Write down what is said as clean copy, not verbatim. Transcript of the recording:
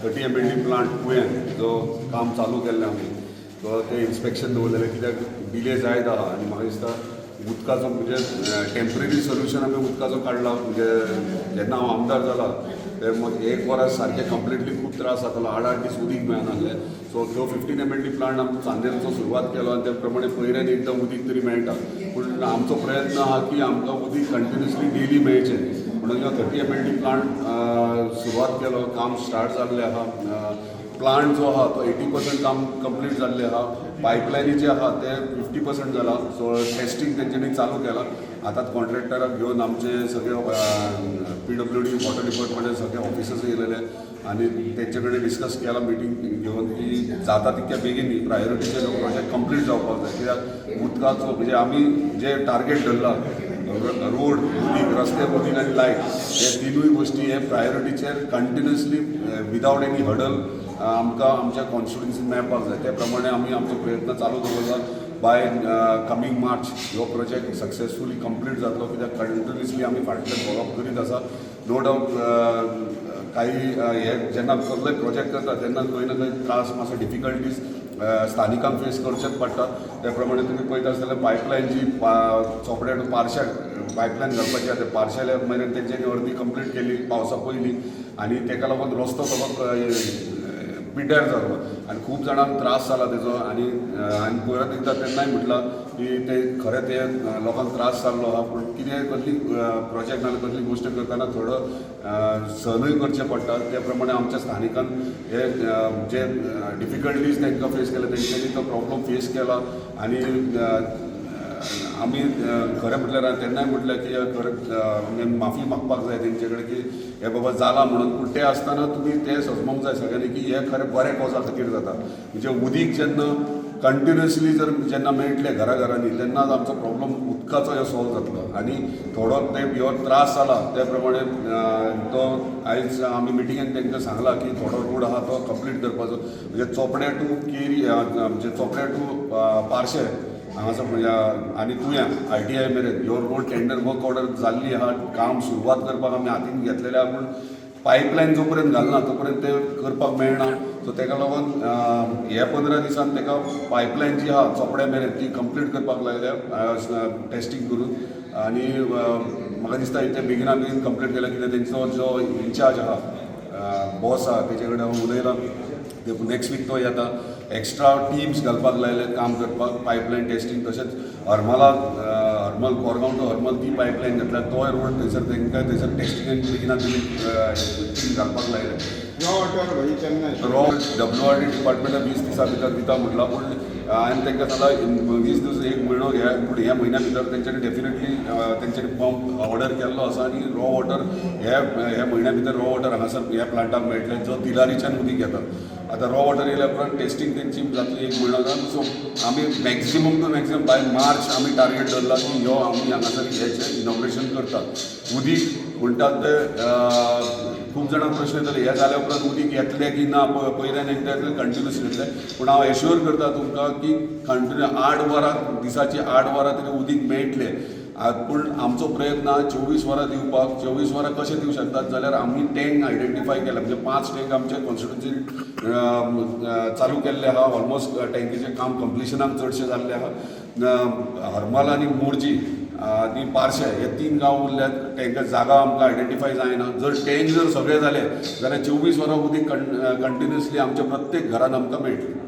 30 MLD plant तुयें जो काम चालू केल्लें आमी, तो ते इन्स्पेक्शन दवरलेलें, कित्याक डिले जायत आहा. आनी म्हाका दिसता उदकाचो म्हणजे टेम्पररी सोल्युशन आमी उदकाचो काडला. म्हणजे जेन्ना हांव आमदार जाला ते मग एक वरां सारकें कंप्लिटली खूब त्रास जातालो, आठ आठ दीस उदीक मेळनासलें. सो तो 15 MLD plant आमी चांदेलचो सुरवात केलो आनी त्या प्रमाणे पयऱ्यान एकदम उदीक तरी मेळटा. पूण आमचो प्रयत्न आहा की आमकां उदीक कंटिन्युअसली डेली मेळचें म्हणून 30 MLD plant सुरवात केलो. काम स्टार्ट जाल्लें आहा. प्लांट जो आहा तो 80% काम कंप्लीट जाल्लें आहा. पायपलायनी जे आहा ते 50% जाला. सो टेस्टींग तेंच्यांनी चालू केलां. आतांच कॉन्ट्रॅक्टराक घेवन आमचे सगळे पीडब्ल्यूडी, वॉटर डिपार्टमेंटाचे सगळे ऑफिसर्स येयलेले आनी तेंचे कडेन डिस्कस केला मिटींग घेवन की जाता तितक्या बेगीन प्रायोरिटीचे प्रोजेक्ट कंप्लीट जावपाक जाय, कित्याक उदकाचो म्हणजे आमी जे टार्गेट धरला, रोड, उदीक, रस्ते, उदीक आनी लायट, हे तिनूय गोश्टी हे प्रायोरिटीचेर कंटिन्युअसली विदावट एनी हडल आमकां आमच्या कॉन्स्टिट्युन्सीन मेळपाक जाय. त्या प्रमाणे आमी आमचो प्रयत्न चालू दवरला. बाय कमींग मार्च हो प्रोजेक्ट सक्सेसफुली कंप्लीट जातलो, कित्याक कंटिन्युअसली आमी फाटल्यान फॉलोअप करीत आसा. नो डावट, काही हे जेन्ना कसलोय प्रोजेक्ट करता तेन्ना खंय ना खंय त्रास, मातसो डिफिकल्टीज स्थानिकांक फेस करचेच पडटा. त्या प्रमाणे तुमी पळयता आसतले, पायपलायन जी चोपड्या टू पारश्याक पायपलायन घालपाची आसा, ते पारशेल्या मेरेन तेंच्यांनी अर्दी कंप्लीट केली पावसा पयलीं आनी तेका लागून रस्तो सगळो पिड्ड्यार जालो आनी खूब जाणांक त्रास जाला तेजो. आनी हांवें परत एकदां तेन्नाय म्हटलां की ते खरें ते लोकांक त्रास जाल्लो आहा, पूण कितें कसली प्रोजेक्ट नाल्यार कसली गोश्ट करतना थोडो सहनूय करचें पडटा. त्या प्रमाणे आमच्या स्थानिकान हे जे डिफिकल्टीज तांकां फेस केले, तेंच्यांनी तो प्रॉब्लम फेस केला. आनी आमी खरें म्हटल्यार हांवें तेन्नाय म्हटलें की खरें माफी मागपाक जाय तेंचे कडेन की हे बाबा जाला म्हणून. पूण तें आसतना तुमी तें समजूंक जाय सगळ्यांनी की हें खरें बरें कॉजा खातीर जाता. म्हणजे उदीक जेन्ना कंटिन्युअसली जर जेन्ना मेळटलें घरा घरांनी, तेन्नाच आमचो प्रॉब्लम उदकाचो हो सॉल्व जातलो. आनी थोडो तेंप हो त्रास जाला, त्या प्रमाणे तो आयज आमी मिटिंगेन तांकां सांगलां की थोडो रोड आहा तो कंप्लीट करपाचो, म्हणजे चोपड्या टू केरी, म्हणजे चोपड्या टू पार्शे हांगासर, म्हणजे आनी तुयां आयटीआय मेरेन ह्यो रोड टेंडर वर्क ऑर्डर जाल्ली आहा. काम सुरवात करपाक आमी हातीन घेतलेलें आहा, पूण पायपलायन जो पर्यंत घालना तो पर्यंत तें करपाक मेळना. सो तेका लागून ह्या 15 दिसान तेका पायपलायन जी आहा चोपड्या मेरेन ती कंप्लीट करपाक लायल्या टेस्टींग करून. आनी म्हाका दिसता ते बेगिना बेगीन कंप्लीट केलें, कित्याक तेंचो जो इन्चार्ज आहा, बॉस आहा, तेजे कडेन हांव उलयलां. ते नेक्स्ट वीक तो येता. एक्स्ट्रा टिम्स घालपाक लायले काम करपाक, पायपलायन टेस्टींग. तशेंच हरमला, हरमल, कोरगांव टू हरमल ती पायपलायन घातल्या, तोय रोड थंयसर तांकां थंयसर टेस्टिंगेक बेगिना बेगीन टीम घालपाक लायले. रॉ वॉटर भाई केन्ना? रॉ डब्ल्यूआरडी डिपार्टमेंटान 20 दिसां भितर दिता म्हटलां, पूण हांवें तांकां सांगलां, 20 दीस, एक म्हयनो घे, पूण ह्या म्हयन्या भितर तेंच्यांनी डेफिनेटली तेंच्यांनी पंप ऑर्डर केल्लो आसा आनी रॉ वॉटर ह्या ह्या म्हयन्या भितर रॉ वॉटर हांगासर ह्या प्लांटाक मेळटलें, जो तिलारीच्यान उदीक येता. आतां रॉ वॉटर येयल्या उपरांत टेस्टींग तेंची जातली एक म्हयनो. सो आमी maximum to maximum by March आमी टार्गेट धरला की ह्यो आमी हांगासर हेचें इनॉग्रेशन करतात. उदीक म्हणटात ते खूब जाणांक प्रश्न येतले, हे जाल्या उपरांत उदीक येतलें की ना, पयल्यान एकदां येतलें, कंटिन्युअस येतलें. पूण हांव एश्योर करता तुमकां की कंटिन्यू 8 वरां, दिसाची 8 वरां तरी उदीक मेळटलें. पूण आमचो प्रयत्न आहा 24 वरां दिवपाक. 24 वरां कशें दिवं शकतात जाल्यार आमी टँक आयडेंटिफाय केला, म्हणजे पांच टँक आमचे कॉन्स्टिट्युन्सी चालू केल्ले आहा. ऑलमोस्ट टँकीचें काम कंप्लिशनाक चडशें जाल्लें आहा. हरमल आनी मोरजी आनी पार्शे हे तीन गांव उरल्यात, टँक जागा आमकां आयडेंटिफाय जायना. जर टँक जर सगळे जाले जाल्यार 24 वरां उदीक कंटिन्युअसली आमच्या प्रत्येक घरान आमकां मेळटलें.